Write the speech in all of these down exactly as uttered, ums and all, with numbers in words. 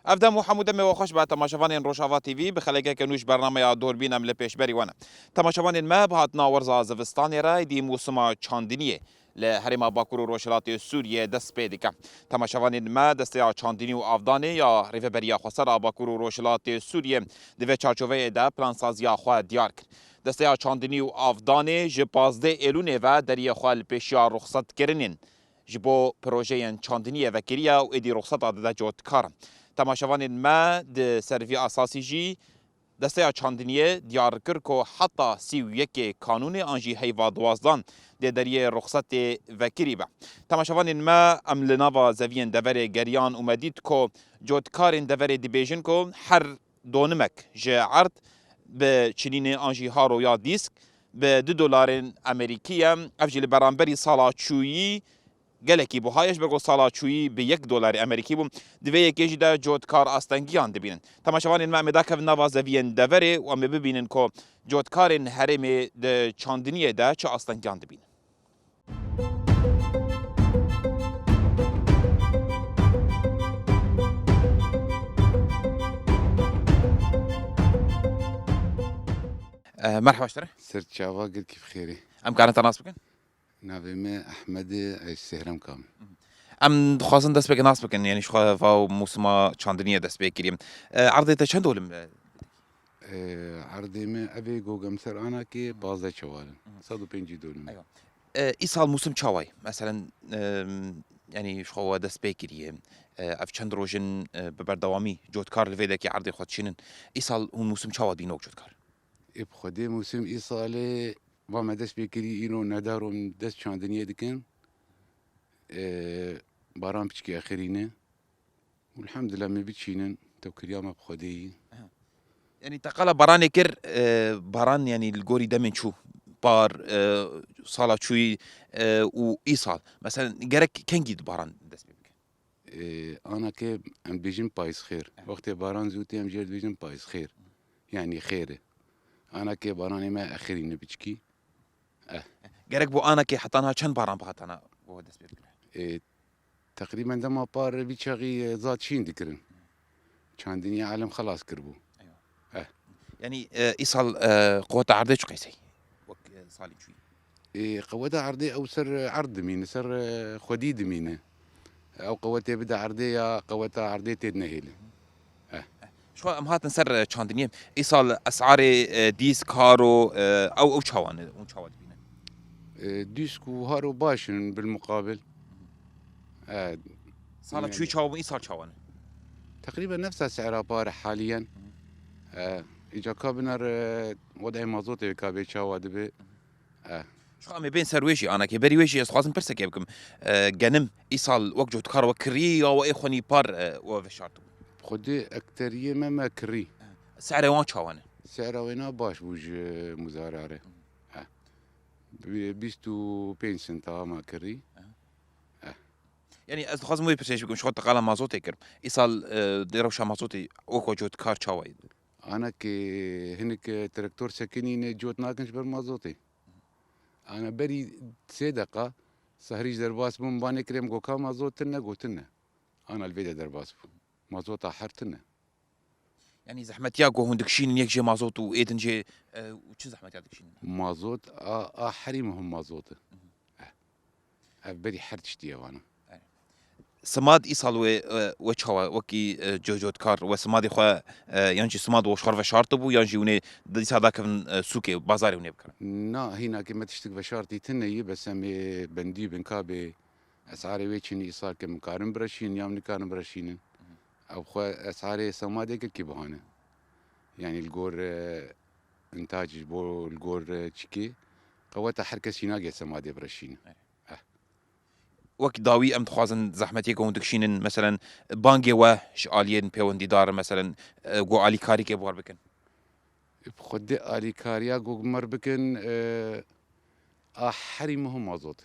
Ev dem û hemû demê we xweş be temaşevanên Rojava T V, bi xelekeke nû ji bernameya Dorbîn em li pêşberî we ne. Temaşevanên me, bi hatina werza zivistanê re êdî mûsima çandiniyê li herêma Bakur û Rojhilatê Sûriyê dest pê dike. Temaşevanên me, Desteya Çandinî û Avdanê ya Rêveberiya Xweser a Bakur û Rojhilatê Sûriyê di vê çarçoveyê de plansaziya xwe diyar kir. Desteya Çandinî û Avdanê ji pazdeh Êlûnê ve deriyê xwe li pêşiya ruxsetkirinên ji bo projeyên çandiniyê vekiriye û êdî ruxseta dide cotkaran. Temaşevanên me di ser vî esasî jî Desteya Çandiniyê diyar kir ku heta sî û yekê Kanûnê an jî heyva duwazdan dê deriyê ruxsetê vekirî be. Temaşevanên me, em li nava zeviyên deverê geriyan û me dît ku cotkarên deverê dibêjin ku her donimek ji erd bi çinînê an jî haro ya dîsk bi du dolarên Amerîkî ye. Ev jî li beramberî sala çûyî gelekî buha ye, ji ber ku sala çûyî bi yek dolarê Amerîkî bû. Di vê yekê jî de cotkar astengiyan dibînin. Temaşevanên me, em ê dakevin nava zeviyên deverê û em ê bibînin ku cotkarên herêmê di çandiniyê de çi astengiyan dibînin. Eh, merhaba ji te re. Ser çava, gelkî bi xêrê. Em karin te nas bikin? Navê me Ehmed e, ez Sêhremka me. Em dixwazin destpêkê nas bikin, yanî ji xwe va mûsima çandiniyê dest pê kiriye. E, erdê te çend dolim, e? E, erdê me evê gogem ser anakê pazdeh çewal in. Sed û pêncî dolim. Eywa. E, îsal mûsim çawa ye? Meselen, e, yanî ji xwe we dest pê kiriye. E, ev çend roj in, e, bi berdewamî cotkar li vê dekê erdê xwe dişînin. Îsal hûn mûsim çawa dibînin wek cotkar? Ê bi Xwedê mûsim îsalê va me dest pê kirî, îro neda ro em dest çandiniyê dikin. Ee, baran piçkî exirîne. Û elhamdulillah me biçînin, tewkiliya me bi Xwedê yî. Aha. Yanî te qala baranê kir, e, baran yanî li gorî demên çû, par, e, sala çûyî, e, û îsal. Mesela gerek kengî di baran dest pê bike? Ee, anakê em dibêjin payîzxêr. Wextê baran zû tê em jê dibêjin payîzxêr. Yanî xêr e. Anakê baranê me exirîne biçkî. Eh. Gerek bo anakê heta niha çend baran bi hatana bo dest pê bikire? Ee, teqrîben dema par vî çaxî, e, zad şîn dikirin. Çandinî alem xelas kiribû. Eywa. Eh. Yanî, e, îsal, e, qeweta erdê çi qeysey? Wek, e, salên çûyî. Ê, qeweta erdê ew ser erd dimîne, ser, e, xwedî dimîne. Ew qewetê bide erdê ya qeweta erdê tê dinehêle. Eh. Ji xwe em hatin ser, e, çandiniyê. Îsal esarê, e, dîsk, haro, e, ew, ew çawa ne? Hûn çawa dibînin? E, dîsk û haro baş in bil muqabil. E, Sala yani çûyî çawa bû, îsal çawa ne? Teqrîben nefsa sehra pare haliyen. E, îca ka biner, e, wedayê mazotê ka bê çawa dibe. E. Ji xwe em ê bên ser wê jî anakê. Berî wê jî ez dixwazim pirsekê bikim. E, genim îsal wek cotkar we kirî ya we ê xwenî par, e, we veşartibû? Xwedê ekteriyê me me kirî. Sehra wan çawa ne? Sehra wêna baş bû ji muzara re. E. Bi bîst û pênc senta me kirî. E. Yanî ez dixwazim wê pirsê jî bikim, ji xwe te qala mazotê kir. Îsal, e, dê rewşa mazotê wek we cotkar çawa ye? Anakê hinek, e, traktor sekinîne cot nakin ji ber mazotê. Ana berî sê deqa sehrî ji derbas bûm, banê kirêm goka mazot tune, gotin ne. Ana li vê de derbas bû. Mazota her tune. Yanî zehmetiya ku hûn dikişînin yek jê mazot û ê din jê, e, û çi zehmetiya dikişînin? Mazot a, a herî muhim mazot e. Eh. Ev berî her tiştî ye vana. Simad îsal wê, e, we çawa wekî, e, co-, cotkar we simadê xwe, e, yan jî simad we ji xwe re veşartibû yan jî hûn ê dîsa dakevin, e, sûkê, bazarê hûn ê bikarin? Na, hînakê me tiştik veşartî tune ye, bes em ê bendî bin ka bê esarê wê çinî îsal ke min karin bireşînin ya min nikarin bireşînin. Ew xwe esarê semadê gelkî bihane. Yanî li gor, e, întac ji bo li gor, e, çikê qeweta her kes jî nagê semadê bireşîne. Eh. Wek dawî em dixwazin zehmetiyê ku hûn dikişînin, meselen bangê we ji aliyên pêwendîdar, meselen, e, ku alîkarîkê bi we re bikin. Bi xwedê alîkariya ku bi me re bikin, e, a herî muhim mazot.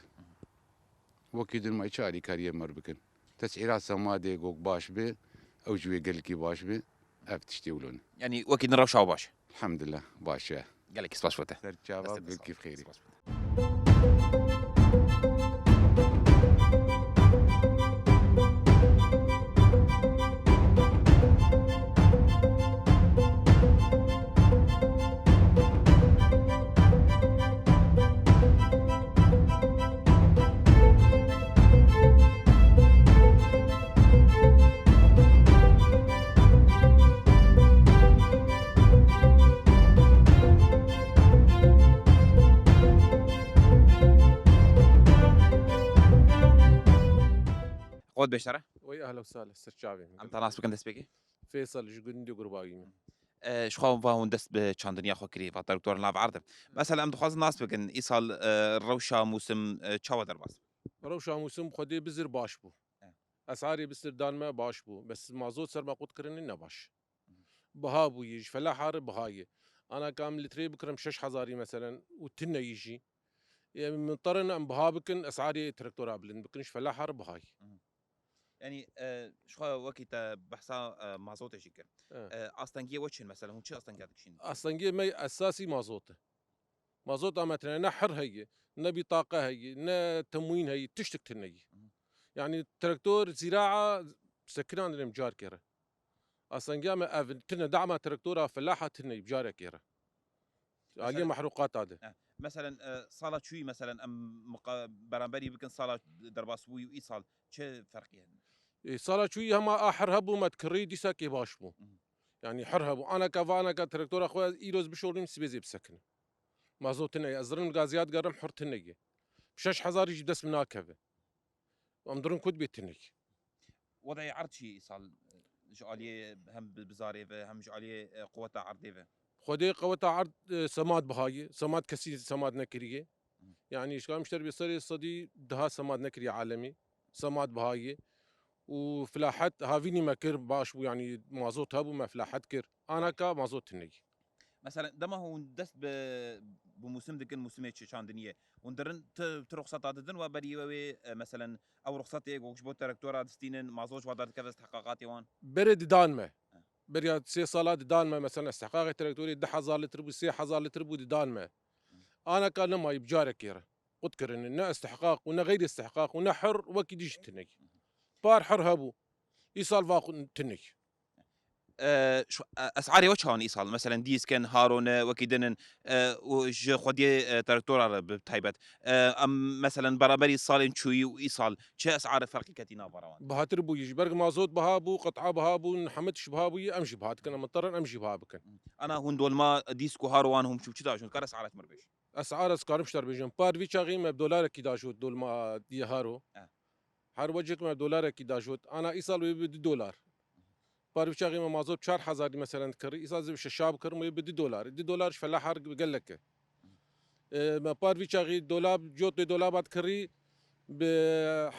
Wekî din me çi alîkariyê me re bikin. Tesîra semadê gok baş be, ew ji wê gelkî baş be, ev tiştê wilo ne. Yanî wekî din rewşa baş e? Elhamdulillah, baş e. Gelekî spas bo te. Ser çava, destê gelkî bi xêrî. Spas bo te. Xwe bêşere. Wey ehla û sahla, ser çavê min. Em ta nas bikin destpêkê. Feysel ji gundê Gurbagî min. E, ji xwe va hûn dest bi çandiniya xwe kirî, va traktor nav erd. Mesela em dixwazin nas bikin, îsal, e, rewşa mûsim, e, çawa derbas? Rewşa mûsim xwedê bizir baş bû. E. Esarê bizir dan me baş bû. Bes mazot ser me qut kirinê ne baş. Biha bûyî, ji felaha re biha ye. Ana ka em litreyê bikirin şeş hezarî meselen û tune yî jî. Em mudterin em biha bikin, esarê traktora bilind bikin, ji felaha re biha ye. Mhm. Yanî, e, ji xwe wekî te behsa, e, mazotê jî kir. Evet. E, astengiyê we çi ne mesela? Hûn çi astengiya dikişînin? Astengiyê me esasî mazot e. Mazota me tine ne hir heye, ne bîtaqe heye, ne temwîn heye, tiştik tine ye. Mhm. Yanî traktor, zîraa sekinandin em carkê re. Astengiya me ev in, tine dama traktora felaha tine ye, carekê re. Aliyê Mesela mehrûqata de. Eh, meselen, eh, sala çûyî, meselen, em muqa-, beramberî bikin sala derbas bûyî û îsal çi ferqî hene? E, sala çûyî hema a hir hebû, me dikirî, dîsa kê baş bû. Mhm. Yanî hir hebû. Anaka va, anaka traktora xwe ez îroz bişorîm, sibê zê bisekine. Mazot tine ye. Ez dirin gaziya digerim, hir tine ye. Şeş hezarî jî dest min nakeve. Em dirin ku dibê tinik. Wedayê erd çi îsal, e, ji aliyê hem bi-, bizarê ve, hem ji aliyê, e, quweta erdê ve? Xwedê quweta erd, e, semad bihayî, semad kesî semad nekiriye. Hı. Yanî, ji ka mişter bê serê sedî deha semad nekiriye alemî. Semad bihayî. Û filahet havînî me kir, baş bû, yanî mazot hebû, me filahet kir. Anaka mazot tinik. Mesela dema hûn dest bi, bi mûsim dikin, mûsimê çi çandiniyê, hûn dirin ti, ti ruxseta didin we berî we wê, e, meselen ew ruxsetê ku ji bo traktora distînin, mazot ji we derdikeve, istihqaqatê wan? Berê didan me. He. Beriya sê sala didan me, mesela istihqaqê traktorê du hezar litr bû, sê hezar litr bû, didan me. Anaka nemayî bi carekê re. Qut kirine, ne istihqaq û ne xeyrî istihqaq û ne hir wekî dî jî tinek. Par hir hebû. Îsal va xwe tinek. E, şu, e, esarê we çawan îsal? Meselen dîskin, haro ne, wekî din in, e, û ji xwediyê, e, traktora re bi taybet. E, em, meselen, beraberî salên çûyî û îsal çi esarê ferqî ketî nava wan? Bihatir bûyî, ji ber mazot biha bû, qit'a biha bûn, hemû tişt biha bûyî, em jî biha dikin, em mudterin em jî biha bikin. Ana hûn dolma dîsk û haro wan hûn çi, çi dajon? Kar esarê ji mir bêj. Esar ez karim ji te re bêjim. Par vî çaxî me bi dolarekî dajot dolma diyê haro. Eh. Her wecik me dolarekî dajot. Ana îsal wê bi du dolar. Par vî çaxî me mazot çar hezarî meselen dikirî. Îsal zê bi şeşa bikirim wê bi du dolar. Du dolar ji felaha re gelek e. E, me par vî çaxî dolab, cotê dolaba dikirî bi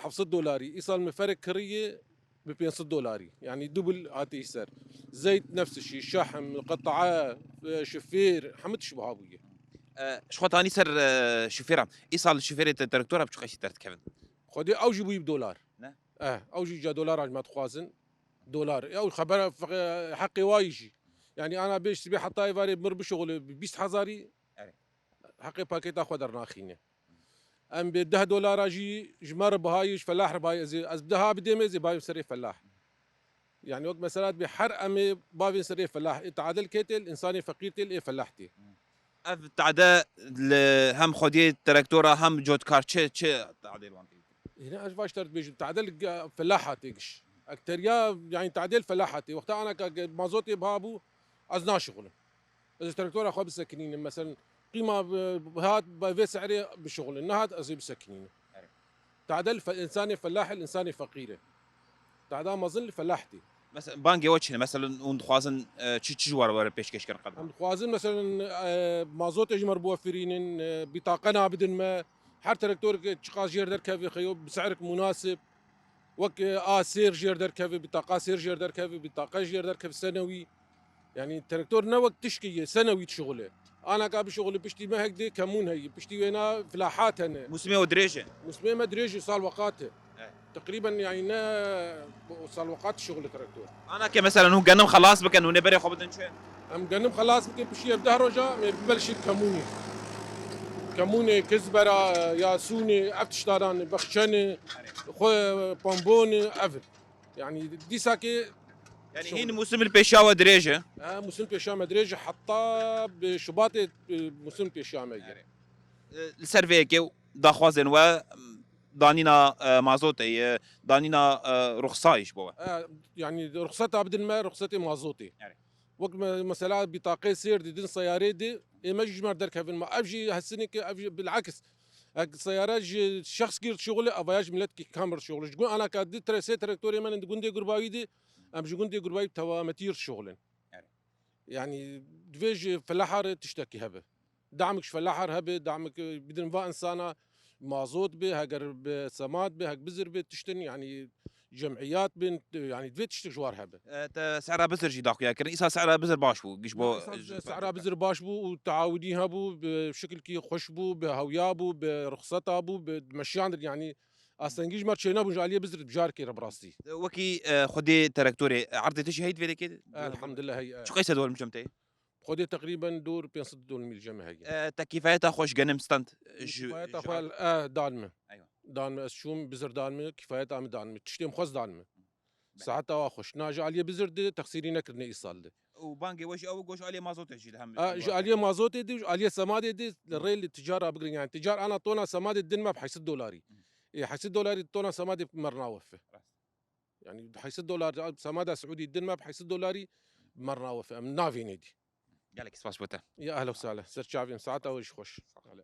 heft sed dolarî. Îsal me ferek kirî bi pênc sed dolarî. Yanî dubl hatî ser. Zeyt nefs şî, şehm, qetae, e, şifêr, hemû tişt biha bûye. E, ji xwe tanî ser, e, şifêra. Îsal şifêrê te traktora bi çi qeşî derdikevin? Xwedê ew jî bûyî bi dolar. Ne? Eh, ew jî ca dolara ji me dixwazin. Dolar. Ew xebera feq-, heqê wayî jî. Yanî ana bêj sibê heta êvarê mir bişuxulê bi bîst hezarî, Erê. Heqê pakêta xwe dernaxîne. Em bê deh dolara jî ji me re bihayî, ji felah re bihayî, ez ê, ez bi deha bidêm, ez ê bayim serê felah. Yani wek mesela dibê her em ê bavên serê felah. Ê tadil kê tê, li insanê feqîr tê, ê felah tê. Ev tade li hem xwediyê traktora hem cotkar çi, çi tadê li wan tê? Hîne ez vaş te dibêjim, tade li ge-, felaha tê giş. Ek teriya, yani tade li felaha tê. Wexta ana ka ge-, mazotê biha bû, ez naşixulim. Ez ê traktora xwe bisekinînim. Meselen, qîma bi-, bihat, bi vê se'rê bişixulin. Nehat, ez ê bisekinînim. Erê. Tade li fe-, insanê felah, li insanê feqîr e. Tade mezin li felah tê. Mes-, bangê we çi ne? Meselen, hûn dixwazin, e, çi, çi ji we re were pêşkêş kirin qedma? Em dixwazin, meselen, e, mazotê ji me re biwefirînin, e, bîtaqe nabidin me. Her traktorek çiqas jêr derkeve, xeyo bi se'rek munasib. Wek, e, a sêr jêr derkeve, bîtaqa sêr jêr derkeve, bîtaqa jêr derkeve senewî. Yani traktor ne wek tişkî ye, senewî dişuxule. Ana ka bişuxule piştî mehek dê kemûn heye, piştî wêna filahat hene. Mûsimê we dirêj e? Mûsimê me dirêj e, sal weqat e. Evet. Teqrîben yani ne salweqat dişuxule traktor. Ana ke mesela hûn genim xelas bikin, hûn ê berê xwe bidin çi? Em genim xelas bikin, piştî ev deh roja me bibelşî kemûnê. Kemûnê, kizbera, yasûnê, ev tiştaran, bexçenê, xwe, pombonê, ev in. Yani dîsakê Yani hîn mûsim li pêşiya we dirêj e? Ha, mûsim pêşiya me dirêj e, heta bi Şubatê, e, mûsim pêşiya me ye. Yani, e, li ser vê yekê daxwazên we, danîna, e, mazotê ye, danîna, e, ruxsayî ji bo we? E, yani ruxseta bidin me, ruxsetê mazotê. Yani. Wek me, mesela bîtaqê sêr didin, seyarê di, ê me jî ji me derkevin me. Ev jî hesinê ke, ev jî bil'aks. Hek seyare ji şexskî re dişuxulê, evaya ji miletkî kam re dişuxulê. Ji gund anaka di tre-, sê traktorê me ne di gundê Gurbawî de, em ji gundê Gurbawî bi tewametî re dişuxulin. Evet. Yanî divê ji felaha re tiştekî hebe. Damik ji felaha re hebe, damik, e, bidin va insana, mazot be, heger bi semat be, hek bizir be, tiştin, yanî cemiyat bin, yanî divê tiştik ji war hebe. E, te sehra bizir jî daxuya kirin. Îsa sehra bizir baş bû. Giş bo, Îsa ji sehra bizir baş bû û taawidî hebû, bi şikilkî xweş bû, bi hewya bû, bi ruxseta bû, bi meşiyan dir, yanî astengî ji me çênebûn ji aliyê bizir bijarkê re bi rastî. Wekî, e, xwedê terektorê, e, erdê te jî heyî divê dekê? Elhamdulillah, hey, e. Çi qeyse dolim cem te? Xwedê teqrîben dor pênc sed dolimî li cem me heye. E, te kîfayeta xwe ji genim stand, e, ji, kîfayeta ji xwe, e, dan me. Eywa. Dan me, ez çûm, bizir dan me, kîfayeta min dan me. Tiştê min xwest dan me. Belê. Saeta wa xweş. Na ji aliyê bizir de texsîrî nekirine îsal de. Û bangê we jî ew goş aliyê mazotê jî li hem. E, ji aliyê mazotê de, ji aliyê semadê de, li rê li ticara bigirin. Yani ticar ana tona semadê din me bi heyşt sed dolarî. Hı. E, heyşt sed dolarî tona semadê mer nawefe. Rast. Yani heyşt sed dolar semada Siûdî din me bi heyşt sed dolarî mer nawefe. Em navê nêdî. Gelek spas bo te. Ya ehla û sehla. Ser çavê me. Saeta we jî xweş. Sağ ol.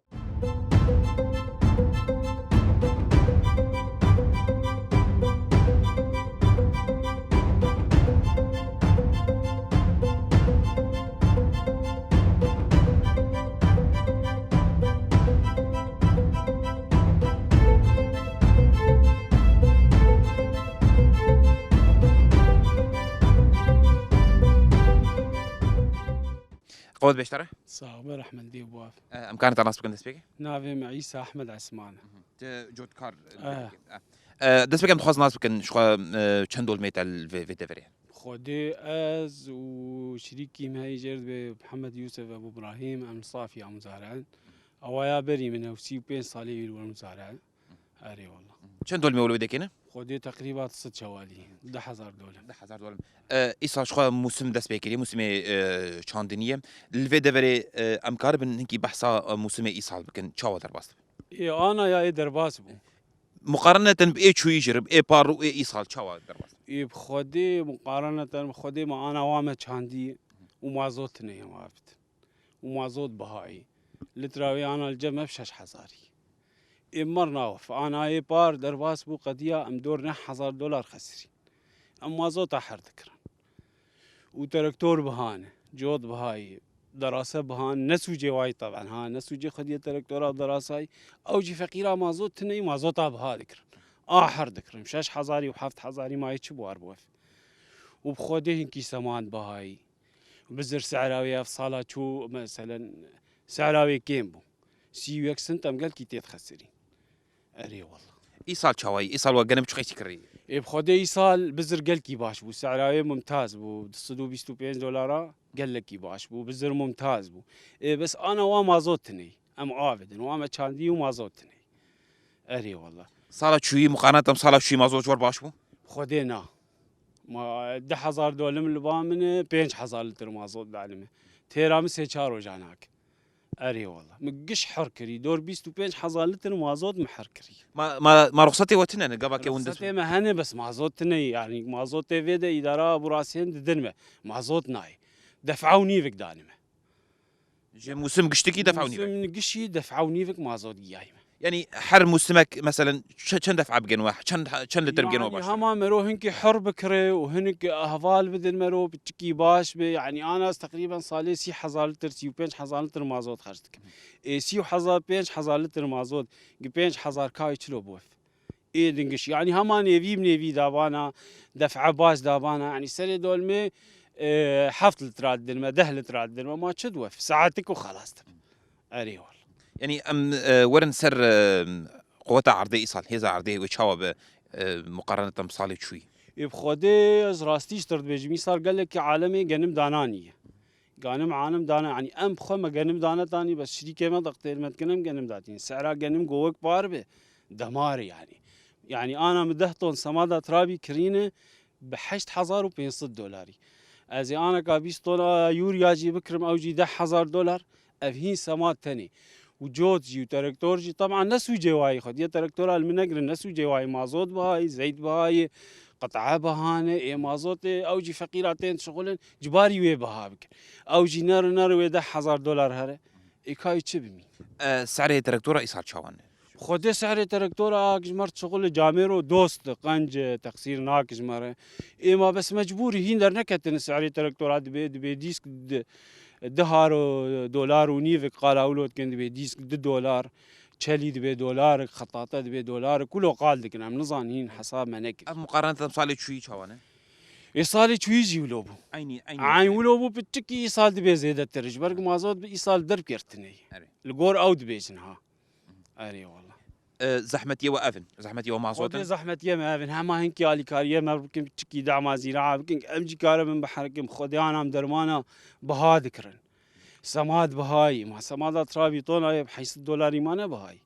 Qewet beşdare. Sax be, rehmet dê bi we. E, em karin te nas bikin destpêkê? Navê me Îsa Ehmed Esman e. Mhm. Te cotkar, e, Eh. e, e, destpêkê em dixwazin nas bikin, ji xwe, e, çend dolmê te li vê, vê deverê? Xwedê ez û şirîkî me heyî jêr dibê Mihemed Yûsef Ebû Ibrahîm, em li Safî ya muzare in. Ewaya berî min e û sî û pênc salê wî li wir muzare in. Erê wala. Çend dolmê wilo wê dekêne? Xwedê teqrîba sed çewalî, deh hezar dolim. Deh hezar dolim. E, îsal ji xwe mûsim dest pê kiriye, mûsimê, e, çandinî ye. Li vê deverê, e, em karibin hinkî behsa, e, mûsimê îsal bikin. Çawa derbas dibe? Ê ana ya ê derbas bû. Muqareneten bi ê çûyî jî re, ê par û ê îsal çawa derbas dibe? Ê bi Xwedê muqareneten bi Xwedê me ana wa me çandî û mazot tune ye ma bitin. û mazot bihayî. Litra wê ana li cem me bi şeş hezarî. Ê mer nawefe. Ana ê par derbas bû qediya em dor neh hezar dolar xesirî. Em mazota her dikirin. Û terektor bihane, cot bihayî, derase bihan, ne sûcê wayî teben ha, ne sûcê xwediyê terektora û derasayî. Ew jî feqîra mazot tune yî mazota biha dikirin. A her dikirin. Şeş hezarî û heft hezarî mayê çi buar bû ev? Û bi Xwedê hinkî seman bihayî. Bizir sehra wê ev sala çû, meselen, sehra wê kêm bû. Sî û yek sint em gelkî tê dixesirîn. Erê wela. Îsal çawayî? Îsal we genim çi qeysî kirî? Ê bi Xwedê îsal bizir gelkî baş bû. Sehra wê mumtaz bû. Du sed û bîst û pênc dolara gelekî baş bû. Bizir mumtaz bû. Ê bes ana wa mazot tinê. Em avidin. Wa me çandî û mazot tinê. Erê wela. Sala çûyî muqarenet em sala çûyî mazot ji we re baş bû? Xwedê na. Ma deh hezar dolim li ba min e, pênc hezar litr mazot dane me. Têra min sê çar rojan hak. Erê wela. Min giş her kirî. Dor bîst û pênc hezar litr mazot min her kirî. Ma, ma, ma ruxsatê we tine ne? Gava ke hûn dest Ruxsatê me hene bes mazot tine. Yani mazotê vê de îdara burasên didin me. Mazot nayê. Def'a û nîvik dane me. Ji mûsim giştikî def'a û nîvek. Mûsim gişî def'a û nîvek mazot giyayî me. Yanî her mûsimek, meselen, çe-, çend def'a bigên we? Çend, çend litir bigên we Yani baş? Hema mero hinkî hur bikire û hinik heval bidin mero, piçikî baş be. Yani ana ez teqrîben salê sî hezar litir, sî û pênc hezar litir mazot xerc dikim. Ê sî û hezar, pênc hezar litir mazot, gi pênc hezar kayê çilo bû ev. Ê dingiş. Yani hema nêvî bi nêvî dabana, def'a baş dabana. Yani serê dolmê, e, heft litra didin me, deh litra didin me. Ma çi diwef? Saetik û xelas dibin. Erê wal. Yani em, e, werin ser, e, quweta erdê îsal, hêza erdê wê çawa be, e, muqarenetan bi salê çûyî? Ê bi Xwedê ez rastî ji te dibêjim, îsal gelekî alemê genim dananî ye. Ganim anim dane, yani em xwe me genim dane tanî, bes şirîkê me daqtêr me dikin em genim datîn. Sehra genim govek par be, demar yani. Yani ana min deh ton semada trabî kirîne bi heşt hezar û pênc sed dolarî. Ez ê aneka bîst ton a yûrya jî bikirim, ew jî deh hezar dolar. Ev hîn semad tenê. Û cot jî û terektor jî, teban ne sûcê wayî xwe. Diye terektora li min negirin, ne sûcê wayî mazot bihayî, zeyt bihayî, qit'a bihane, ê mazotê, ew jî feqîra tên dişixulin, cibarî wê biha bikin. Ew jî ner û ner wê deh hezar dolar here. Ê kayî çi bimîn? E, serê terektora îsal çawan e? Xwedê sehrê terektora ak ji mer şixul camêro dost, qenc, teqsîr nak ji me re. Ê ma bes mecbûrî hîn derneketine sehrê terektora dibê, dibê dîsk di, di haro dolar û nîvik qala wilo dikin dibê dîsk di dolar, çelî dibê dolar, xetate dibê dolar, kulo qal dikin. Em nizanin hîn hesab me nekir. Ev muqarene te salê çûyî çawa ne? Ê salê çûyî jî wilo bû. Eynî, eynî Eyn wilo bû, piçikî îsal dibê zêdetir. Ji ber ku mazot bi îsal derkirtine. Erê. Li gor ew dibêjin ha. Erê wala. E, zehmetiyê we ev in. Zehmetiyê we mazot Xwedê in. Zehmetiyê me ev in. Hema hinkî alîkariyê me bikin, çikî dema zîraa bikin. Em jî kare bin biherikin. Xwedê anam dermana biha dikirin. Semad bihayî. Ma semada trabî tona yê bi heyşt dolarî ma ne bihayî.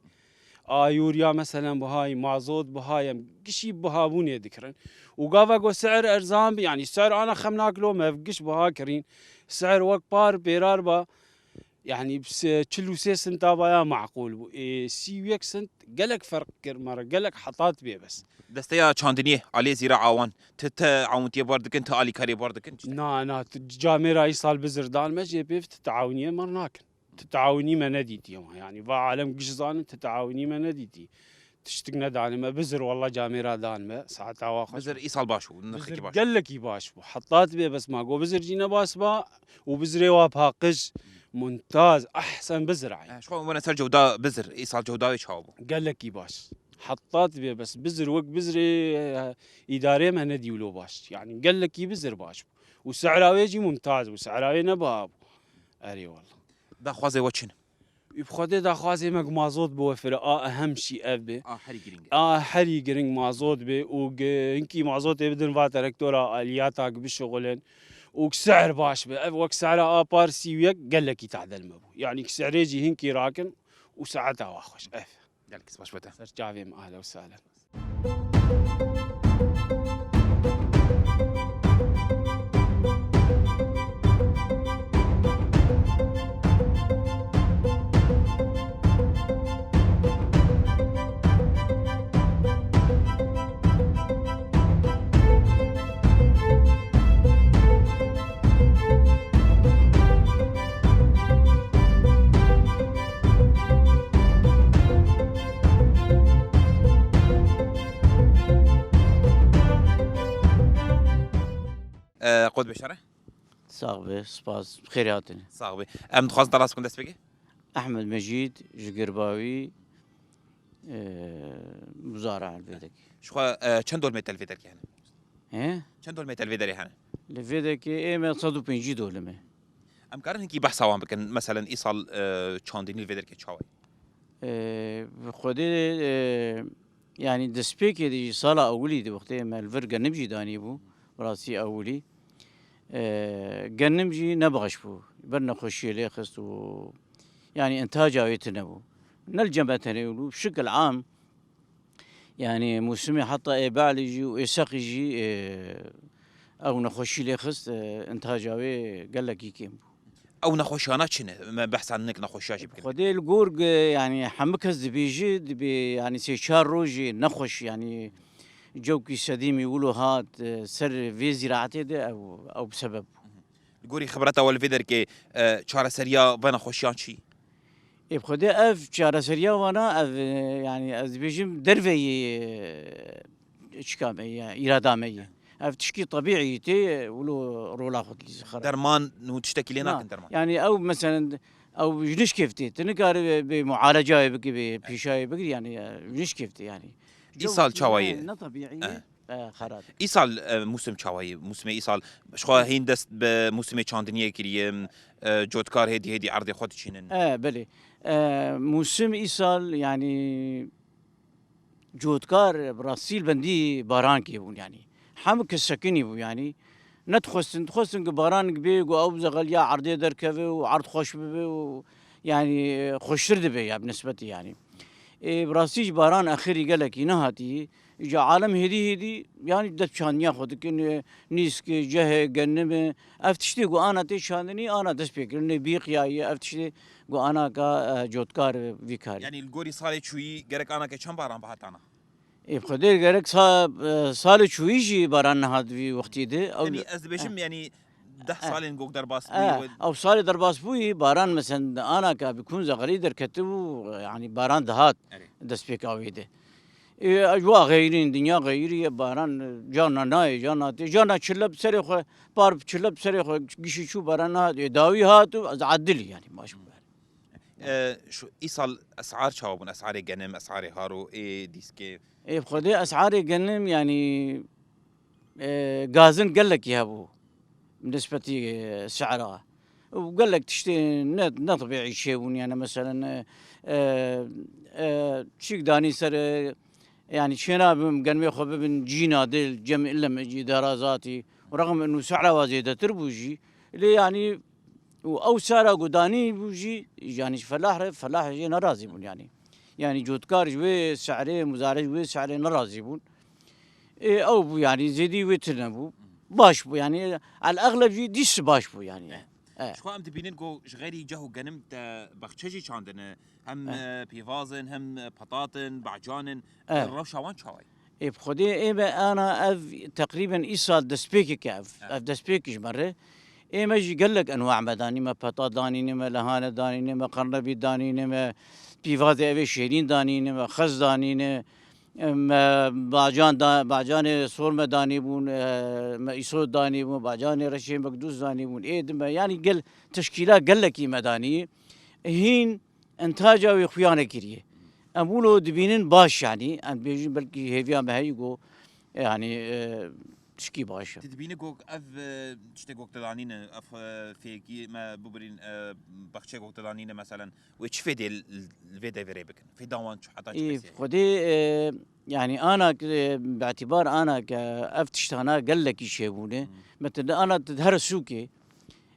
A yûriya meselen bihayî, mazot bihayî. Em gişî bihabûnê dikirin. Û gava ku si'ir erzan bi, yanî si'ir ana xem nakilo me ev giş biha kirîn. Si'ir wek par pêrar ba. Yanî, se-, çil û sê sinta vaya maqûl bû. Ê, sî û yek sint gelek ferq kir me re, gelek hetat bê bes. Desteya çandiniyê, aliyê zîra awan, ti, ti awintiyê bar dikin, ti alîkariyê bar dikin? Na, na, ti camêra îsal bizir dan me, jê pêv ti taawiniyê me nakin. Ti taawinî me nedîtî ama, yanî, va alem giş zanin, ti taawinî me nedîtî. Tiştik nedane me, bizir walla camêra dan me, saeta wa xweş. Bizir îsal baş bû, nirxekî Bizir baş. Gelekî baş bû. Heta dibê bes ma go bizir jî ne baş ba û bizirê wa paqij, muntaz, ehsen bizir ay. Eh, ji xwe wene ser cewda bizir, îsal cewda wê çawa bû? Gelekî baş. Heta dibê bes bizir wek bizirê, eh, îdarê me nedî wilo baş. Yanî gelekî bizir baş bû. Û sehra wê jî mumtaz bû, sehra wê ne biha bû. Erê walla. Daxwazê we çi ne? Bi Xwedê daxwazê me ku mazot biwefire, a ehem şî ev be. A herî girîng e. A herî giring mazot be û gi-, hinkî mazotê bidin va terektora aliyata ku bişixulin û ku si'ir baş be. Ev wek si'ra a par sî û yek gelekî tadel me bû. Yanî ku si'rê jî hinkî rakin û saeta wa xweş. Ev. Gelek spas bo te. Ser çavê min, ahlen û sahlen. E, qod beşere. Sax be, spas, bi xêrê hatine. Sax be. Em dixwazin te nas bikin dest pê ke? Ehmed Mecîd, ji Girbawî, e, muzara li vê derkê. Ji xwe, e, çend dolmê te li vê derkê hene? He? Çend dolmê te li vê derê hene? Li vê derkê ê me sed û pêncî dolim e. Em karin hinkî behsa wan bikin, meselen îsal, e, çandinî li vê derkê çawa ye? E, bi Xwedê, e, yanî destpêkê de jî sala ewilî de wextê me li vir genim jî danî bû, bi rastî ewilî. E, genim jî ne baş bû, ber nexweşiyê lê xist û yanî intaca wê tune bû. Ne li cem me tenê wilo, bi şikil am, yanî mûsimê heta ê belê jî û ê seqî jî, e, ew nexweşî lê xist, e, intaca wê gelekî kêm bû. Ew nexweşiyana çi ne? Me behsa hinek nexweşiya jî bikin. Xwedê li gor, e, yanî hemû kes dibêje, dibê yanî sê çar rojê nexweş, yanî cewkî sedîmî wilo hat, e, ser vê zîraetê de ew, ew bi sebeb bû. Li gorî xibreta we li vê derkê, e, çareseriya vê nexweşiyan çi? Ê bi Xwedê ev çareseriya wana, ev, e, yanî ez dibêjim derveyî, e, çika me ye, îrada me ye. Ev tişkî tebîî tê, e, wilo rola xwe dilîze xera. Derman û tiştekî lê Na, nakin derman. Yanî ew meselen, ew ji nişkê tê. Tu nikarî bê, bê mualecayê bikî, bê pîşayê bikî, yanî, e, ji nişkê tê yanî. Îsal çawa ye? Ne, ne tebîî ye. Eh. E, xerab. Îsal, e, mûsim çawa ye? Mûsimê îsal, ji xwe hîn dest bi mûsimê çandiniyê kiriye, e, cotkar hêdî hêdî erdê xwe diçînin. E, belê. E, mûsim îsal, yanî, cotkar bi rastî li bendî barankê bûn, yanî. Hemû kes sekinî bû, yanî. Nedixwestin, dixwestin ku baran bê, ku ew zexeliya erdê derkeve û erd xweş bibe û, yanî, xweştir dibe ya bi nisbetî, yanî. Ê, bi rastî jî baran exirî gelekî nehatî. Îca alem hêdî hêdî, yanî dest çandiya xwe dikin, e, nîsk, cehê, genimê. Ev tiştê ku ana tê çandinî, ana dest pê kirinê, bîqiyayî, ev tiştê ku ana ka, e, cotkar vî karî. Yanî li gorî salê çûyî gerek ana ke çend baran bihatana? Ê, bi Xwedê gerek sa-, e, salê çûyî jî baran nehat vî wextî de. Ew Yanî ez dibêjim, yanî Deh salên gok derbas bûyî. Ew salê derbas bûyî, baran, mesela, anaka bi kunza xelî derketibû, yanî baran dihat destpêka wê de. Ê, ji wa xeyrîn, dinya xeyrî ye, baran, e, carna nayê, carna tê, carna çile bi serê xwe, par bi çile bi serê xwe, gişî çû, baran nehat. Ê, dawî hat û ez edilî, yanî, baş bû. E, şu, îsal esar çawa bûn? Esarê genim, esarê haro, ê, dîskê? Ê, bi Xwedê esarê genim, yanî, e, gazin gelekî hebû nisbetî, e, sera. Û gelek tiştê ne, ne tebîî çêbûn, yani, meselen, e, e, e, çîk danî ser, e, yani, çênabim genmê xwe bibin cîna dil, cem ille me cî dara zatî. Û rexm inu sera wa zêdetir bû jî. Lê, yani, û ew sera ku danî bû jî, yani, ji felah re, felah jê nerazî bûn, yani. Yani, cotkar ji wê serê, muzare ji wê serê nerazî bûn. Ê, ew bû, yani, zêdî wê tune bû. Baş bû, yani, el exleb jî dîs baş bû, yani. E. E. Ji xwe em dibînin ku ji xeyrî ceh û genim te baxçe jî çandine. Hem, e, pîvazin, hem, e, patatin, bacanin. E. Rewşa wan çawa ye? Ê, bi Xwedê ê me ana ev teqrîben îsal destpêkek e ev. E. Ev destpêk ji me re. Ê me jî gelek enwa me danî, me petat danîne, me lehane danîne, me qernebît danîne, me pîvazê evê şêrîn danîne, me xez danîne. Me bacan da-, bacanê sor me danîbûn, e, me îsot danîbûn, bacanê reşê mekdûs danîbûn. Ê di me, yanî gel teşkîla gelekî me danî. Hîn entaca wê xuya nekiriye. Em wilo dibînin baş, yanî em dibêjin belkî hêviya me heyî ku, yanî, e, tişkî baş e. Tu dibînî ku ev, e, tiştê ku te danîne, ev, e, fêkî me bibirîn, e, baxçeyê ku te danîne, meselen, wê çi fêdê li, li vê deverê bikin? Fêda wan çi, heta çi Ê, kesê? Xwedê, e, yani ana ke, e, bi îtibar ana ke ev tiştana gelekî çêbûne. Hmm. Mesela ana tu dihere sûkê,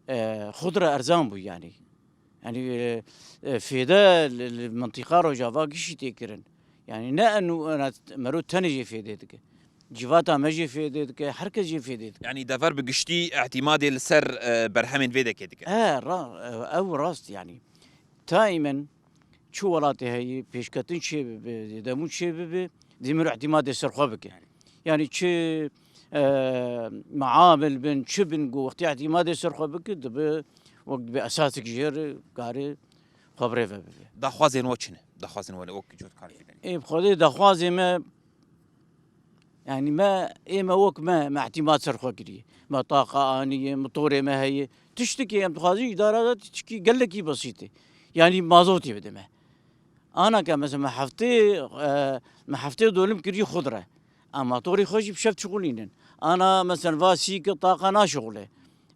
e, xudre erzan bû yani. Yani, e, e, fêde li, li mintiqa Rojava gişî tê kirin. Yani ne enu, ena mero tenê jê fêdê dike. Civata me jê fêdê dike, her kes jê fêdê dike. Yani dever bi giştî îtimadê li ser, e, berhemên vê dekê dike. E, ra-, e, ew rast yani. Taymen çi welatê heyî pêşketin çê bibe, demû çê bibe, dê mero îtimadê ser xwe bike. Yani çi, e, meamil bin, çi bin, ku wextê îtimadê ser xwe bike, dibe wek dibe esasek jê re kare xwe bi rê ve bibe. Daxwazên we çi ne? Daxwazên we ne wek cotkar vê derê? Ê, bi Xwedê daxwazê me, yani me, ê me wek me, me îtimad ser xwe kiriye. Me taqa aniye, motorê me heye. Tiştekê em dixwazin îdara de tiştekî gelekî besît e. Yani mazotê bide me. Ana ke mesela me heftê, e, me heftê dolim kiriye xudre. Em motorê xwe jî bi şev dişixulînin. Ana mesela va sî ke taqa naşixule.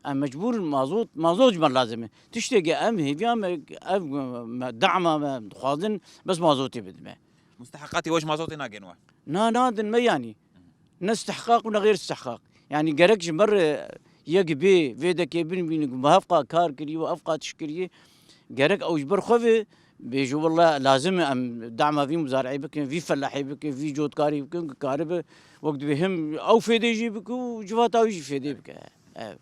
Em mecbûr in mazot, mazot ji me lazim e. Tiştekî em hêviya me, ev me, dama me dixwazin, bes mazotê bidin me. Musteheqatê we ji mazotê nagên we? Na, nadin me yanî. Ne istihqaq û ne xêr istihqaq. Yanî gerek ji me re yek bê, vê dekê bin bînin ku me hevqa kar kiriye û hevqa tişt kiriye. Gerek ew ji ber xwe ve bêje, wela lazim e em dama vî muzareyê bikin, vî felahê bikin, vî cotkarî bikin, ku karibe wek dibê him ew fêdê jî bike û civata wî jî fêdê bike. Ev.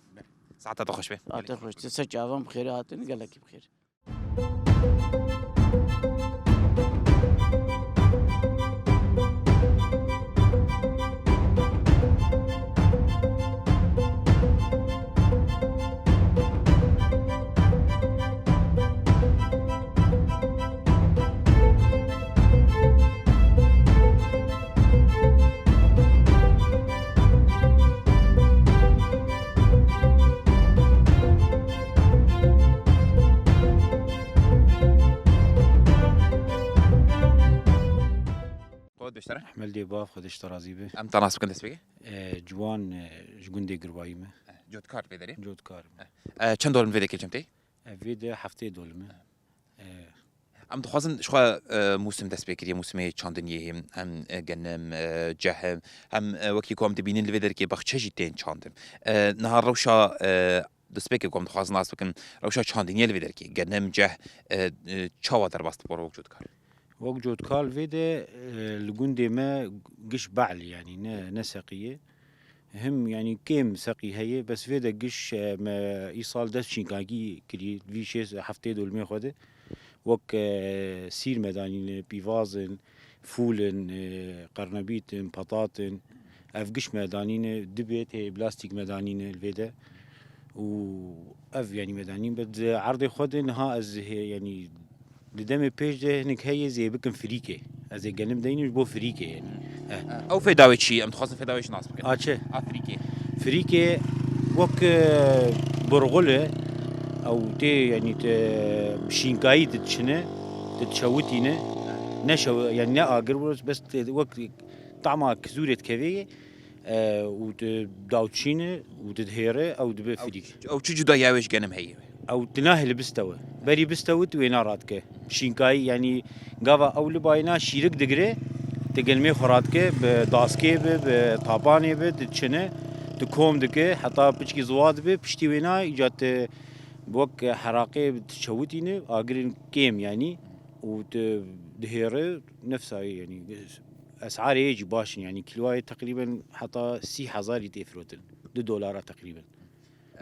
Saeta te xweş be. Saeta xweş. Te ser çavan bi xêrê hatin, gelekî bi xêr. Xwe diştere. Ehmed Dêbav, Xwedê ji te razî be. Em te nas bikin destpêkê? E, Ciwan, e, ji gundê Girwayî me. E, cotkar vê derê? Cotkar me. E, e, çend dolim vê derê kêçim tê? E, vê de heftê dolim e. E. Em dixwazin ji xwe, e, mûsim dest pê kiriye, mûsimê çandiniyê hê, em, e, genim, e, ceh, em, e, wekî ku em dibînin li vê derkê baxçe jî tên çandin. E, niha rewşa, e, destpêkê ku em dixwazin nas bikin, rewşa çandiniyê li vê derkê, genim, ceh, e, e, çawa derbas dibore wek cotkar? Wek cotkar vê de, e, li gundê me giş behl, yanî ne, ne seqî ye. Him, yanî kêm seqî heye, bes vê de giş, e, me îsal dest çînkagî kirî, vî şêst heftê dolmê xwe de. Wek, e, sîr me danîne, pîvaz in, fûl in, e, qernebît in, patat in. Ev giş me danîne, dibê tê plastîk me danîne li vê de. û ev, yanî, me danîn, bi di erdê xwe de niha ez hê-, yanî, di demê pêş de hinek heye zê bikim frîkê. Ez ê genim deynim ji bo frîkê, yanî. Eh. Ew fêda wê çi? Em dixwazin fêda wê jî nas bikin. A çi? A frîkê. Frîkê wek, e, burxul e. Ew tê, yanî, te şînkayî diçine, te çewitîne. Ne şew-, yanî ne agir, bes te wek tama kizûrê dikevê. E, û tu dawçîne û tu dihêre, ew dibe frîk. Ew çi cudayiya wê ji genim heye? Ew tu nahêle bistewe. Berî bistewit wê na radike. Şînkayî, yanî gava ew li bayê na şîrik digire, tu genimê xwe radike, bi daskê be, bi tapanê be, tu çine, tu kom dike, heta piçkî ziwa dibe, piştî wê na îca tu wek heraqê tu çewitîne, agirên kêm yanî, û tu dihêre, nefsa wê yanî. Esarê yê jî baş in, yanî kîloyê teqrîben heta sî hezarî tê firotin. Du dolara teqrîben.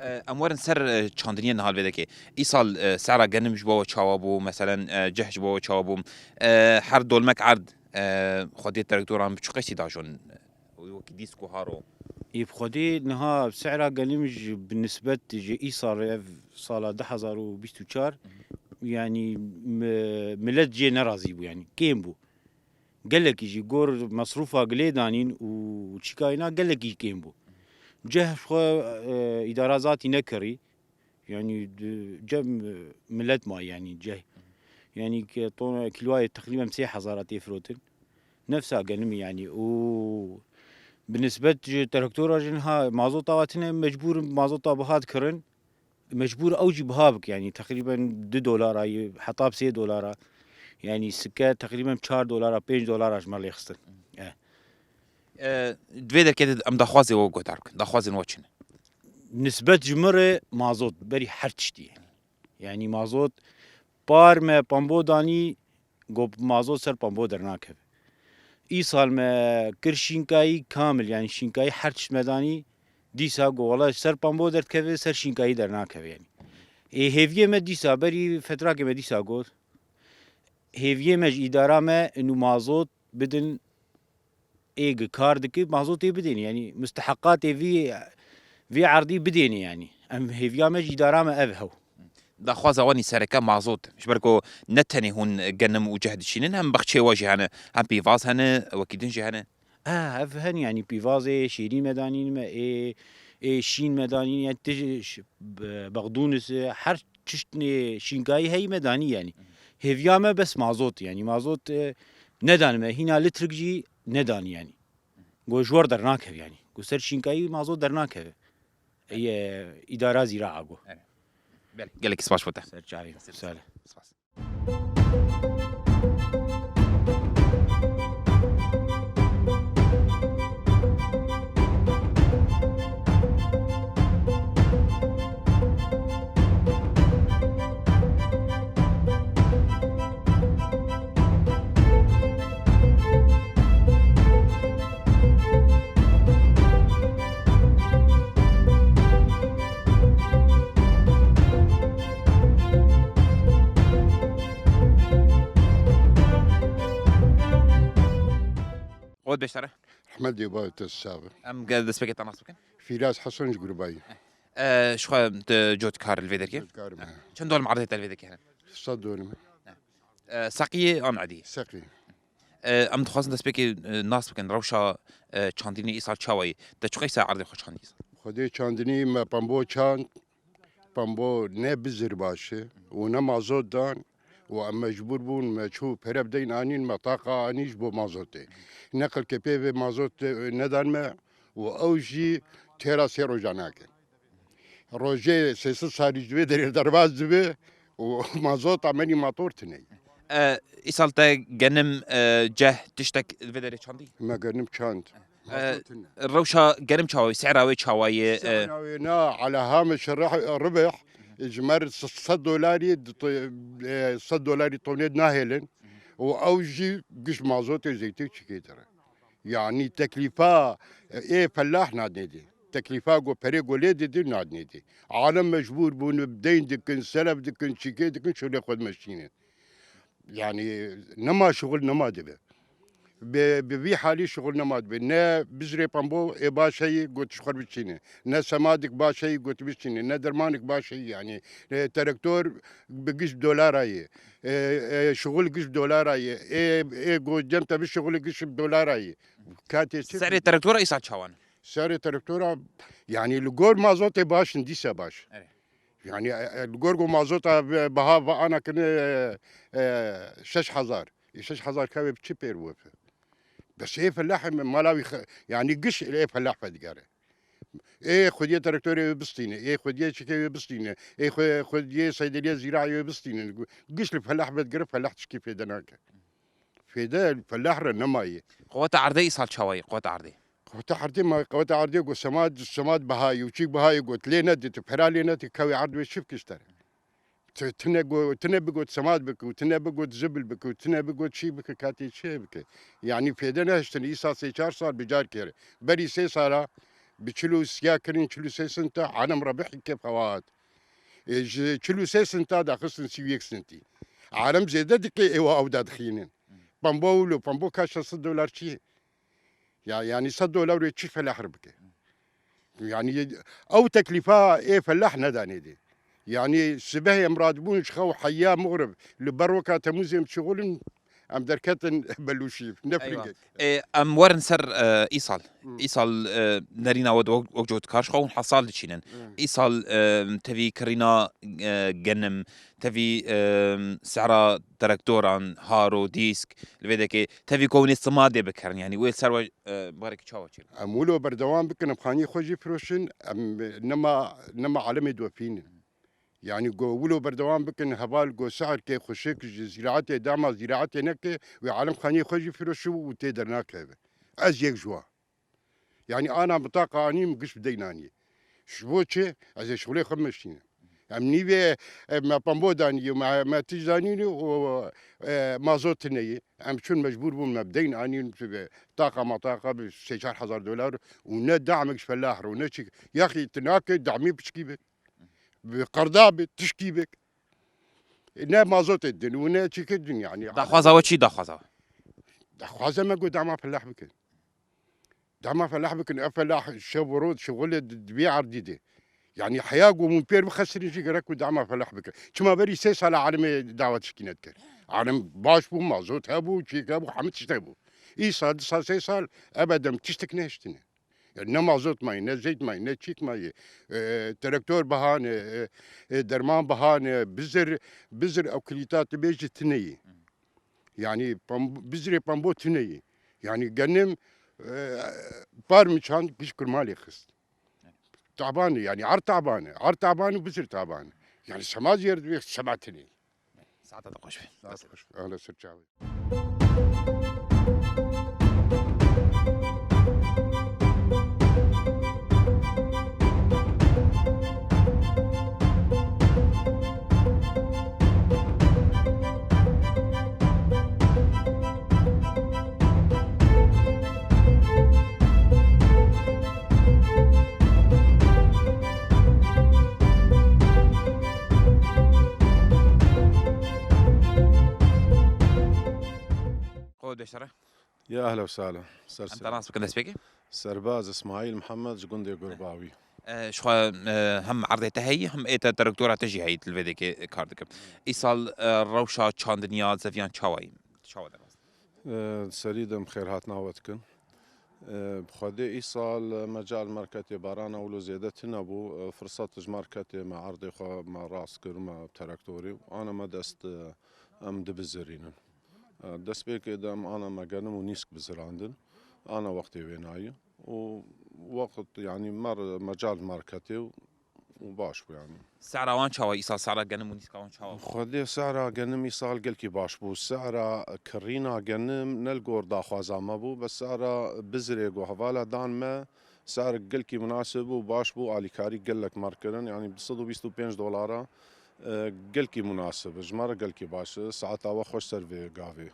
E, em werin ser, e, çandiniyê niha li vê dekê. Îsal, e, sera genim ji bo we çawa bû, meselen, e, ceh ji bo we çawa bû? E, her dolmek erd, e, xwediyê traktoran bi çi qeysî dajon? Wekî dîsk û haro. Ê bi xwedê niha sera genim ji, bi nisbet ji îsal re, ev sala du hezar û bîst û çar, yanî mi-, milet jê nerazî bû, yanî kêm bû. Gelekî jî gor mesrûfa gilê danîn û çîkayîna gelekî kêm bû. Ceh xwe, e, îdara zatî nekirî. Yanî di cem, e, milet ma yanî ceh. Yanî ke ton kîloyê teqrîben sê hezara tê firotin. Nefsa genimî yanî û bi nisbet ji traktora jî niha mazota hatine mecbûr mazota biha dikirin. Mecbûr ew jî biha bik, yanî teqrîben du dolara yê, heta bi sê dolara. Yanî sike teqrîben çar dolara, pênc dolara ji me lê xistin. E. E, di vê derkê de em daxwazê we guhdar bikin. Daxwazên we çi ne? Nisbet ji min re mazot, berî her tiştî yanî. Yanî mazot, par me pambo danî, got mazot ser pambo dernakeve. Îsal me kir şînkayî kamil, yanî şînkayî her tişt me danî, dîsa got wela ser pambo derdikeve, ser şînkayî dernakeve yanî. Ê hêviyê me dîsa, berî fetrakê me dîsa got. Hêviyê me ji îdara me inu mazot bidin ê gi kar dike, mazotê bidêne, yanî musteheqatê vî, vî erdî bidêne yanî. Em hêviya me ji îdara me ev hew. Daxwaza wan î sereke mazot. Ji ber ku ne tenê hûn genim û ceh dişînin, hem baxçeyê we jî hene, hem pîvaz hene, wekî din jî hene. Ah, ev hene yanî pîvazê şêrîn me danîn me, ê, ê şîn me danîn, yanî tij-, ş-, be-, bexdûnis, her çiştnê şînkayî heyî me danî yanî. Hêviya me bes mazot yanî. Mazot, e, nedan me, hîna litrik jî nedan yanî. Got ji we re dernakeve yanî. Got ser şînkayî mazot dernakeve. Ê, îdara zîraa got. Belê. Gelekî spas bo te. Ser çavê. Sağ ol. Spas. Xwe bêştare. Rehmet dê bav te sax be. Em ge-, destpêkê te nas bikin. Fîraz Hesen ji Gurbayî. Eh, ji xwe tu cotkar li vê derkê? Cotkar me. Çend dol erdê te li vê derkê hene? Sed dol me. Eh, seqiyê an edî? Seqî. Eh, em dixwazin destpêkê, eh, nas bikin, rewşa, eh, çandinê îsal çawa ye? Te çiqey ser erdê xwe çandî îsal? Xwedê çandinî me pembo çand, pembo ne bizir baş e û ne mazot dan û em mecbûr bûn me çû pere bideyîn anîn me taqa anî ji bo mazotê. Neqil ke pê vê mazot, e, nedan me û ew jî têra sê roja nake. Rojê sê sed sarî ji vê derê derbas dibe û mazota me nî mator tune ye. E, îsal te genim, e, ceh tiştek li vê derê çandî? Me genim çand. E, rewşa genim çawa ye? Sehra wê çawa ye? E, sehra wê na, ala ha me şereh ribih, ji me re sed dolarî, e, sed dolarî tonê nahêlin û ew jî giş mazotê zeytê çikê dire. Yanî teklîfa, e, ê felah nadinê dê. Teklîfa ku perê ku lê didin nadinê dê. Alem mecbûr bûn, deyn dikin, selef dikin, çîkê dikin, şolê xwe dimeşînin. Yanî nema şixul nema dibe. Bi, bi vî halî şixul nema dibe. Ne bizrê pambo ê baş heyî got ji xwe biçîne. Ne semadik baş heyî got biçîne. Ne dermanik baş heyî yani. E, terektor bi giş dolara ye. E, e, şixul giş dolara ye. Ê, ê got cem te bi şixul giş dolara ye. Katê çi? Serê terektora îsa çawan? Serê terektora yani li gor mazotê baş in dîse baş. Erê. Yani, e, e, li gor ku mazota bi-, biha va ana kirine, e, e, şeş hezar. E, şeş hezar kevê bi çi pêr wefe? Bes ê felahê me mala wî xe-, yani giş ê feleh vedigere. Ê xwediyê traktorê wê bistîne, ê xwediyê çikê wê bistîne, ê xwe-, xwediyê seydeliya zîraê wê bistîne. Giş li feleh vedigere, feleh tişkî fêde nake. Fêde feleh re nemaye. Qeweta erdê îsal çawa ye? Qeweta erdê. Qeweta erdê ma, qeweta erdê go semad, semad bihayê û çîk bihayê got lê nedî, tu pera lê nedî, kewê erd wê çi bikiştere? Tu, tine go, tine bigot semad bike û tine bigot zibil bike û tine bigot çî bike, katê çi bike? Yani fêde nehiştin, îsa sê çar sal bi car kere. Berî sê sala bi çil û siya kirin, çil û sê sinta, alem rebihî kef hewa hat. E, ji çil û sê sinta daxistin sî û yek sintî. Alem zêde dike êwa ew dadixînin. Pembo wilo, pembo ka şeş sed dolar çi ye? Ya, yani sed dolar wê çi felahir bike? Yani ew teklîfa ê felah nedanê dê. Yani sibehê em radibûn ji xew heya muxrib li ber weka Temûzê em şixulin, em derketin belûşî, ne Eywa. filingek. E, em werin ser, e, îsal. Hı. Îsal, e, nerîna we wek, wek cot kar ji xwe hûn hesal diçînin. Hı. Îsal, e, tevî kirîna, e, genim, tevî, e, sera traktoran, haro, dîsk, li vê dekê tevî ku hûn ê simadê bikirin, yani wê li ser we, e, barekî çawa çêbû? Em wilo berdewam bikin, em xaniyê xwe jî firoşin, em nema, nema alemê dopînin. Yani go wilo berdewam bikin, heval go se'rkê xweşik ji zîraetê dema zîraetê neke, wê alem xaniyê xwe jî firoşi û tê dernakeve. Ez yek ji wan. Yani ana bitaqa anî min giş bi deyn anî. Ji bo çi? Ez ê şixulê xwe meşînim. Em nîvê, e, me pembo danî, me, me tij danî û, e, mazot tine ye. Em çûn mecbûr bûn me bi deyn anîn, bi taqa mataqa bi sê çar hezar dolar û ne damek ji felah re û ne çi. Yaxî tu nake damê piçkî be. Bi qerda be, tişkî be. Ne mazotê din û ne çîkê din yani. Daxwaza we çi daxwaza we? Daxwaza me ku dama felah bikin. Dama felah bikin, ev felah şev û roj şixulê di, di vê erdî de. Yani heya ku hûn pêr bixesirin jî gerek ku dama felah bikin. Çima berî sê sala alimê dawa tişkî nedikir. Alim baş bû, mazot hebû, çîk hebû, hemî tişt hebû. Îsal, di sal, sê sal, ebedem tiştek nehiştine. Yani ne mazot mayî, ne zeyt mayî, ne çîk mayî. E, traktor bahane, e, e, derman bahane, bizir, bizir ew kilîta tu bêjî tine yî. Yani pamb-, bizirê pambo tine yî. Yani genim, e, par min çand giş kurmalê xist. Taban e, yani ar taban e. Ar taban û bizir taban e. Yani sema zêr dibê sema tine yî. Saeta te xweş be. Saet xweş. Ahla ser çavê. Qo deştere. Ya ehla û sehla. Ser Em ser. Te nas bikin destpêkê? Serbaz Îsmaîl Mihemed ji gundê Gurbawî. E, ji xwe, e, hem erdê te heyî, hem ê te traktora te jî heyî, li vê dekê kar dikim. Îsal, e, rewşa çandiniya zeviyan çawa yî? Çawa derast? E, serî de em xêrhatina we dikin. E, bi Xwedê îsal mecal marketê barana wilo zêde tune bû. E, firsat ji marketê me erdê xwe me rast kir, me traktorî û ana me dest, e, em dibizirînin. E, destpêkê de em ana me genim û nîsk bizirandin. Ana wextê wê nayî. Û wext, yanî mer mecal marketê û, û baş bû, yanî. Sera wan çawa îsal, sera genim û nîska wan çawa bû? Xwedê sera genim îsal gelkî baş bû. Sera kirîna genim ne li gor daxwaza me bû, bes sera bizirê ku hevala dan me, ser gelkî munasib û baş bû, alîkarî gelek mer kirin. Yanî du sed û bîst û pênc dolara, e, gelkî munasib e. Ji me re gelkî baş e. Saeta we xweş ser vê gavê.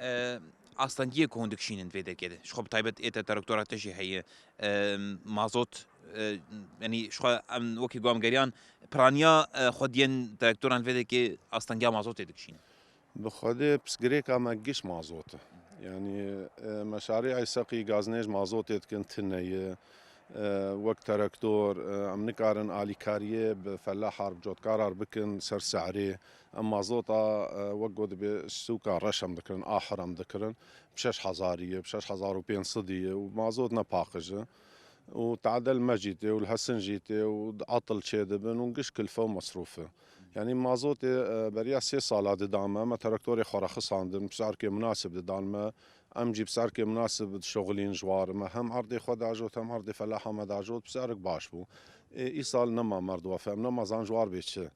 E, astengiyê ku hûn dikişînin vê derkê de. Ji xwe bi taybet ê te traktora te jî heye. E, mazot, e, yanî ji xwe em wekî ku em geriyan piraniya, e, xwediyên traktoran vê derkê astengiya mazotê dikişînin. Bi Xwedê pirsgirêka me giş mazot e. Yanî, e, meşarî seqî gaznê ji mazotê dikin tune ye. E, wek terektor, e, em nikarin alîkariyê bi felaha re, bi cotkara re bikin ser se'rê. Em mazota, e, wek got dibê ji sûka reş em dikirin, ahir em dikirin. Bi şeş hezarî ye, bi şeş hezar û pênc sedî ye û mazot ne paqij e. Û tadel me jî tê û li hesin jî tê û atil çêdibin û giş kilfe û mesrûf e. Yanî mazotê, e, beriya sê sala dida me, me terektorê xwe rexisandin, bi serkê munasib didan me. Em jî bi serkê munasib dişoxilîn ji war me. Hem erdê xwe dajot, hem erdê felaha me dajot, bi serek baş bû. Ê, îsal nema merd wefe, em nema zan ji war bê çi.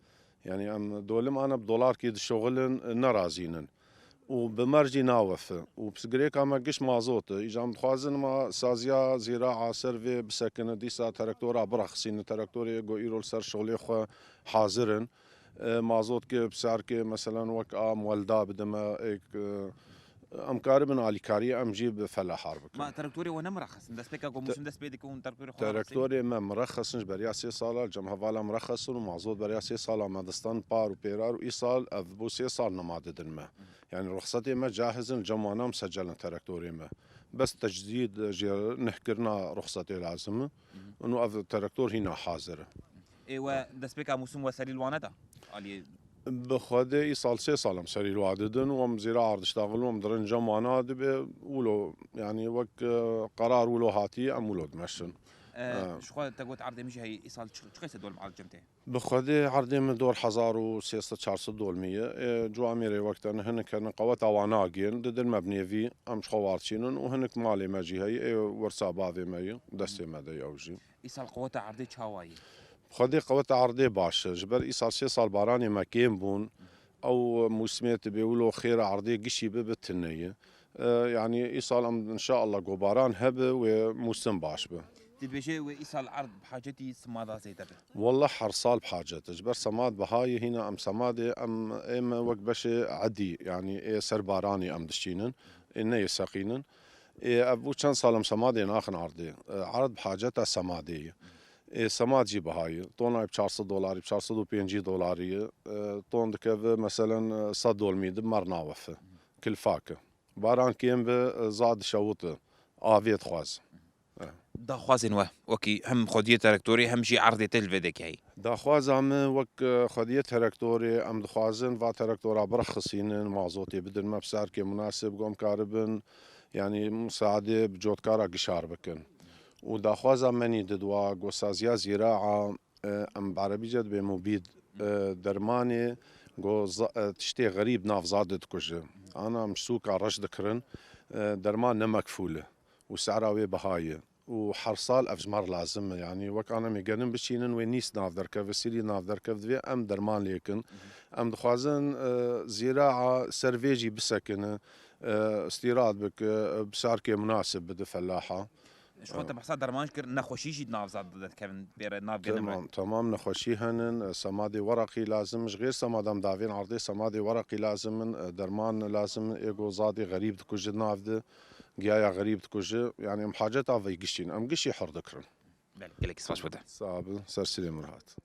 Yanî em dolim ane bi dolarkî dişoxilin, nerazînin. Û bi mer jî nawefe. Û pirsgirêka me giş mazot e. Îca em dixwazin ma saziya zîraa ser vê bisekine, dîsa terektora birexisînin. Terektorê ku îro li ser şolê xwe hazir in. E, mazot ki bi serkê, meselen, wek a muwelda bidime, êk, e, em karibin alîkariyê, em jî bi felaha re bikin. Ma terektorê we ne mirexesin? Destpêka ku Te-, mûsim dest pê dike hûn terektorê xwe rexesin? Terektorê me mirexesin ji beriya sê sala, cem hevala mirexesin û mazot beriya sê sala me distan par û pêrar û îsal ev bû sê sal nema didin me. Yanî ruxsetê me cahiz in, cem wana misecelin terektorê me. Bes tecdîd jê nihkirina ruxsetê lazim e. Û ev terektor hîna hazir e. Ê we destpêka mûsim we serî li wane da? Aliyê Bi xwedê îsal sê sal em serî li wa didin û em zîra erdiştaxil û em dirin cem wana dibe wilo, yanî wek, e, qerar wilo hatî em wilo dimeşin. E, Ha. Ji xwe te got erdê min jî heyî îsal çi, çi qese dol mal cem tê? Bi xwedê erdê min dor hezar û sê sed çar sed dolmî ye. Ê, cuamêrê wek te ne hinek hene qeweta wana gên, didin me bi nêvî, em ji xwe warçînin û hinek malê me jî heye, ê wirsa bavê me ye, destê me de ye ew jî. Îsal qeweta erdê çawa ye? Xwedê qeweta erdê baş e. Ji ber îsal sê sal baranê me kêm bûn. Ew mûsimê tu bê wilo xêra erdê gişî bibe tune ye. E, yanî îsal em înşaallah ku baran hebe wê mûsim baş be. Tu dibêje wê îsal erd bi hacetî simada zêde be? Wallah her sal bi hacet e. Ji ber semad biha ye, hîna em semadê em ê me wek beşê edî, yanî ê ser baranê em dişînin. Ê neyê seqînin. Ê ev bû çend sal em semadê naxin erdê. E, erd bi haceta semadê ye. Ê, semad jî biha ye. Tona bi çar sed dolarî, bi çar sed û pêncî dolarî ye. E, ton dikeve, meselen, e, sed dolmî di mer nawefe. Kilfak e. Baran kêm be, e, za dişewite. Avê dixwaz. E. Daxwazên we, wekî hem xwediyê terektorê hem jî erdê te li vê dekî heyî? Daxwaza me wek, e, xwediyê terektorê, em dixwazin va terektora birexisînin, mazotê bidin me bi serkê munasib, ku em karibin, yanî musaadê bi cotkara gişar bikin. Û daxwaza me nî didwa, ku saziya zîraa, e, em bi erebî jî dibê mubîd, e, dermanê, ku za-, e, tiştê xerîb nav zadê dikuje. Ana em ji sûka reş dikirin, e, derman ne mekfûl e û sera wê biha ye. Û her sal ev ji me re lazim e. Yanî wek ana em ê genim biçînin, wê nîs nav derkeve, sîrî nav derkeve, divê em derman lê kin. Em dixwazin, e, zîraa ser vê jî bisekine, e, îstîrad bike, e, bi serkê munasib bide felaha. Ji xwe te behsa derman jî kir, nexweşî jî di nav zad de dikevin, pê re nav genim re. Temam, temam nexweşî henin, e, semadê wereqî lazim, ji xêr semada em davên erdê semadê wereqî lazim in, e, derman lazim in, ê ku zadê xerîb dikuje nav de, giyaya xerîb dikuje, yanî em haceta vê gişîn, em gişî hir dikirin. Belê, gelekî spas bo te. Sağ bin, ser sirê min rahat.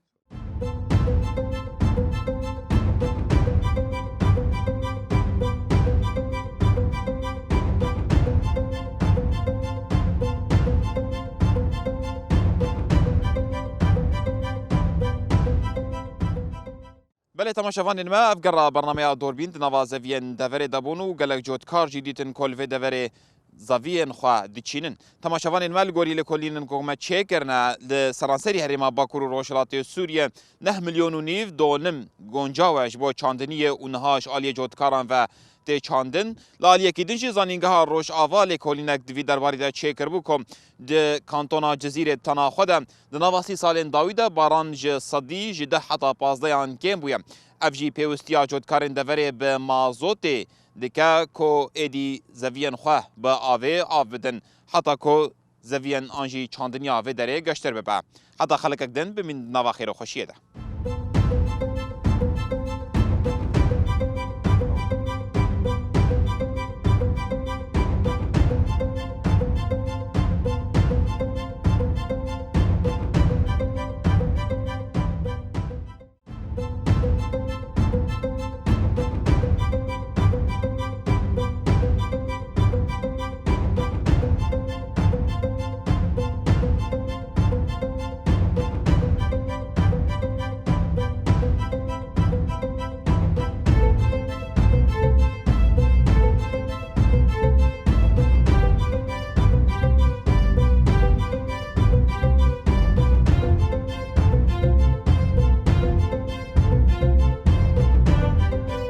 Belê temaşevanên me, ev gerra bernameya Dorbîn di nava zeviyên deverê de bûn û gelek cotkar jî dîtin ku li vê deverê zeviyên xwe diçînin. Temaşevanên me, li gorî lêkolînên ku me çêkirine, li seranserî herêma Bakur û Rojhilatê Sûriye neh milyon û nîv donim goncawe ji bo çandiniyê û niha ji aliyê cotkaran ve tê çandin. Li aliyekî din jî Zanîngeha Rojava lêkolînek di vî derbarî de çêkiribû ku di kantona Cizîrê tena xwe de di nava sî salên dawî de baran ji sedî ji deh heta pazdehan kêm bûye. Ev jî pêwistiya cotkarên deverê bi mazotê dike ku êdî zeviyên xwe bi avê av bidin, heta ku zeviyên an jî çandiniya vê derê geştir bibe. Heta xelekek din bimîn di nava xêr û xweşiyê de.